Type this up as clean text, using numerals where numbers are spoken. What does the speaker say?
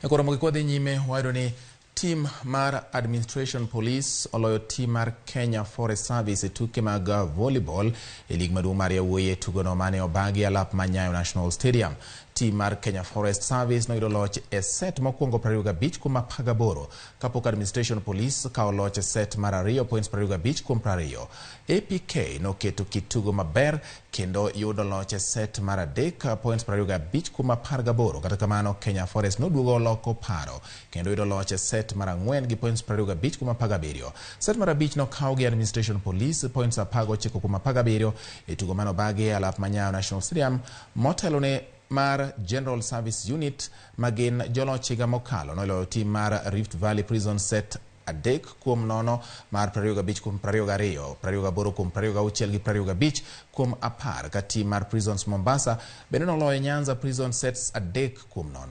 Nyakoro mogi kwadhi nyime wayudo ni tim mar Administration Police oloyo tim mar Kenya Forest Service e tuke mag volleyball e lig maduong' mar yawuoyi e tugono mane obagi alap ma Nyayo National Stadium. Tim mar Kenya Forest Service noyudo loch e set mokwongo 25 kuom 18 kapok Administration Police kawo loch e set mar ariyo points 25 kuom 20. APK noketo kit tugo maber kendo yudo loch e set mar adek points 25 kuom 18. Kata kamano Kenya Forest noduogo oloko paro kendo yudo loch e set mar ang'wen gi points 25 kuom 17. Set mar abich nokaw gi Administration Police points 19 kuom 17 e tugo manobagi e alap ma Nyayo National Stadium motelo ne mar General Service Unit ma gin joloch higa mokalo noloyo tim mar Rift Valley Prison set 3 kuom 0 mar 25 kuom 22, 28 kuom 26 gi 25 kuom 10 ka tim mar Prisons Mombasa bende noloyo Nyanza Prison sets 3 kuom 0.